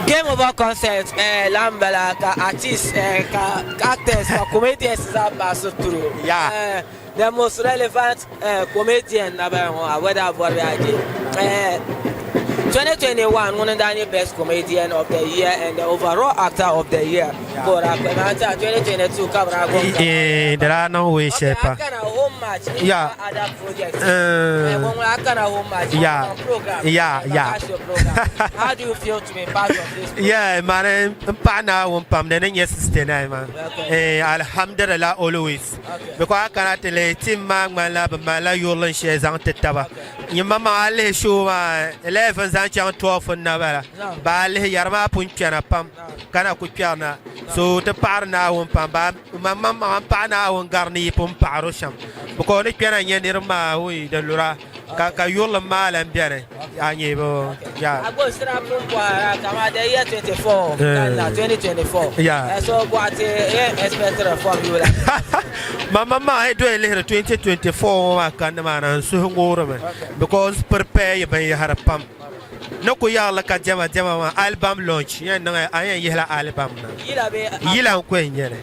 Game over concert eh, la n bala ka artists eh, ka actors ka comedians zaa pass through. Yeah. Eh, the most relevant eh, comedian na bala ŋɔ a whether a bɔri bee a je. Eh, 2021 ŋuni n daa nyɛ best comedian of the year and the overall actor of the year. Ka o daa kpɛ maa n-ti a 2022 ka bɛ daa gom ka Eh, di daa niŋ wee Okay, shɛli a pam. kana home match ni Yeah. other projects. Eh. Eh, ŋɔ a kana home match. Yeah. Program. Yeah, yeah. Cash your program. How do you feel to be part of this? program? Yeah, mani n paɣa Naawuni pam di ni nyɛ 69 maa. Okay. Eh, alhamdulillah always. Okay. Because a kana ti lihi team maa ŋmanila bɛ malila yurilim shɛli zaŋ ti taba. Nyimmaŋmaŋ a lihi show maa 11 zaŋ chaŋ 12 n na bala. Ba a lihi yɛri maa pun kpɛna pam ka na ku kpɛrina. So ti paɣiri Naawuni pam ba maŋmaŋ n paɣi Naawuni gari ni yi pun paɣiri o shɛm. Because o ni kpɛna n-nyɛ niriba maa oi di lura ka ka yurilim maa lan beni a nyɛ bi ya. A gbubi sira pun bɔhira kaman the year 24 kanna 2024. Yeah. Eh, so bɔɣa ti yɛn expect reform you la. Maŋmaŋ yi doya lihiri 2024 ŋɔ maa kandi maa na n suhu ŋoorimi because prepare yi binyahari pam. Ni ku yaɣili ka diɛma diɛma maa album launch yɛn niŋ a yɛn yihila album na. Yila bee Yila n ku yɛn nyɛli.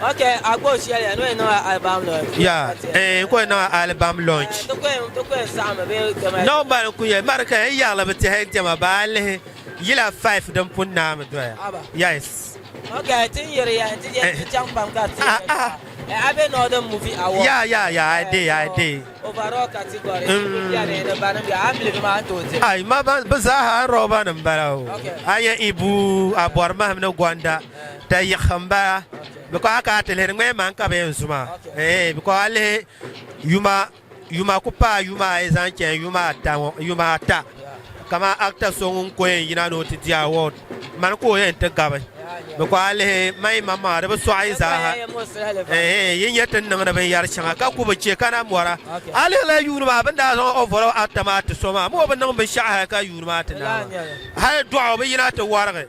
Ok, a gbubi shɛli ya ni o yɛn niŋla album launch. Ya, eh, n ku yɛn niŋla album launch. Eh, ti ku yɛn ti ku yɛn saɣimi bee dama. No man n ku yɛn mari ka yɛn yaɣili bi tɛhi diɛma baa a lihi yila 5 din pun naami doya. Aba. Yes. Ok, ti ni yiri ya ti yɛn ti chaŋ pam ka ti Ah, ah. Eh, a be Northern Movie Award. Yeah, yeah, yeah, I Eh, did, I so did. Overall category, mm. biɛni ni banim biɛni, a ni miligi maa n tooi diri. Ai, ma ban bi zaaha an rɔba nim bala o. Okay. A yɛn ibu a bɔri mahim ni gonda ta yiɣi n bala. Because a ka ti lihiri ŋmɛ man ka bi yɛn zuma. Okay. Eh, because a lihi yuma yuma ku paai yuma ayi zaŋ chɛn yuma ata ŋɔ yuma ata kaman actor so ŋun ko yɛn yina ni o ti di award mani ka o yɛn ti gabi because a lihi man yi maŋmaŋa di bi sɔɣi yi zaaha eh yi nyɛ ti ni niŋdi binyɛri shɛŋa ka ku bi chɛ ka na mɔra a lihila yuuni maa bɛ ni daa zaŋ overall actor maa ti so maa mi o bi niŋ binshɛɣu hali ka yuuni maa ti naai maa hali dɔɣi o bi yina ti warigi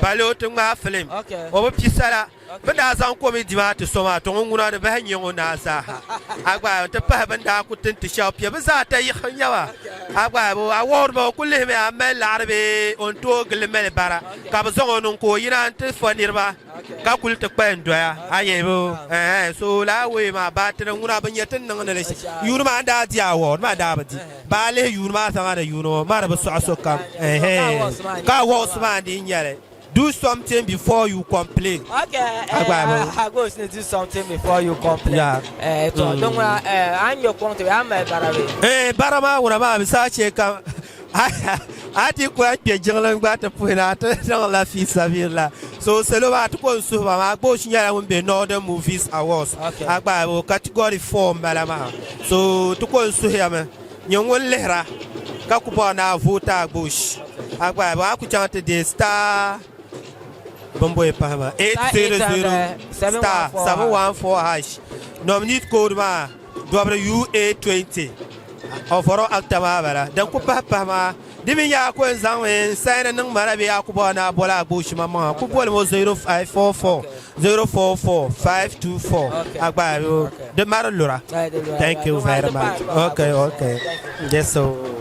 Bali o ti ŋmaai filim, o bi pi sala. Bɛ daa zaŋ komidi maa ti so maa, to ŋun ŋuna di bahi nyɛ ŋun naa zaaha. A gba nti pahi bɛ ni daa ku ti n-ti shɛba pia, bɛ zaa tayiɣisi n-nyɛ ba. A gba a wuhiri ba o ku lihimi a mali laɣiri bee o ni tooi gili mali bara, ka bɛ zaŋ o niŋ ka o yina nti fo niriba ka kuli ti kpalim doya. A nyɛ bɛ ɛɛh so lala way maa baatini ŋuna bɛ nyɛ ti ni niŋdi li shɛm. Yuuni maa n daa di award maa daa bi di. Baa lihi yuuni maa zaŋa ni yuuni ŋɔ maa di bi sɔɣi sokam ɛhɛn ka wɔɣisi maa n-dii nyɛli do something before you complain. Okay, eh, I go say do something before you complain. Yeah. Eh, to don ŋuna eh, a ni ŋmɛ kɔŋ ti bee a ni mali bara bee? Eh, bara maa ŋuna maa bi saa chɛ ka a ti ku lahi kpe jiŋli gba ti puhi na ti niŋla fi sabilillah. So salo maa ti ko n suhi ba maa Agbosh nyɛla ŋun be Northern Movies Awards. Okay. A gba o category 4 m-bala maa. So ti ko n suhiyami nyɛ ŋun lihira ka ku bɔri ni a vooti Agbosh. A gba a ku chaŋ ti deei star bini bɔyi pahi maa 800 star 714 hash nominate code maa dobiri UA20 overall actor maa bala din ku pahi pahi maa di mi nyɛ a ku yɛn zaŋmi n saini niŋ ma la bee a ku bɔri ni a boli Agbosh maŋmaŋa ku bolimi o 0544 044 524 a gba di mari lura. Thank you very much. Okay, okay. Yes, so.